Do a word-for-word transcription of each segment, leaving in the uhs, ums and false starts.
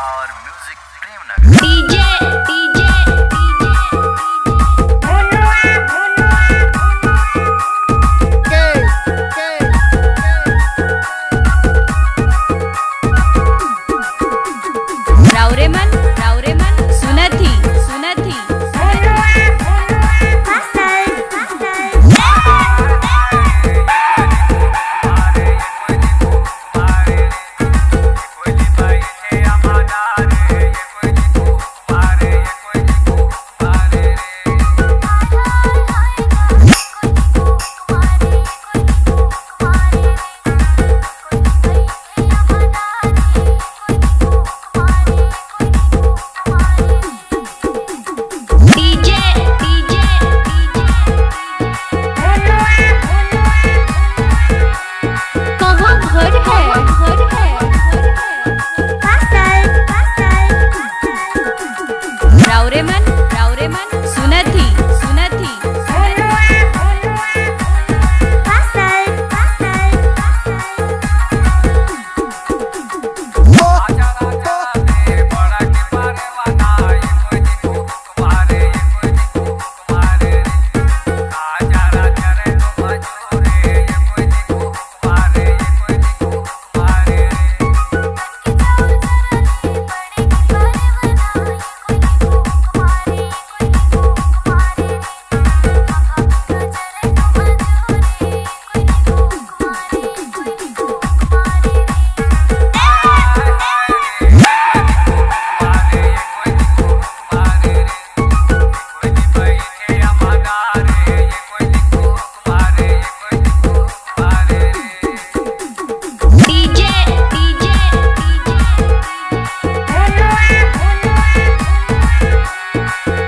और music Premnagar. DJ, DJ, DJ, राउरे मन, राउरे मन, सुनत ही, सुनत ही। डीजे, डीजे, डीजे, कहाँ घर है? घर है, घर है। राउरे मन, राउरे मन, सुनत ही, सुनत ही। डीजे, डीजे, डीजे,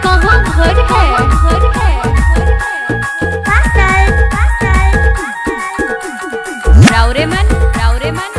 कहाँ घर है? घर है, घर है। राउरे मन, राउरे मन,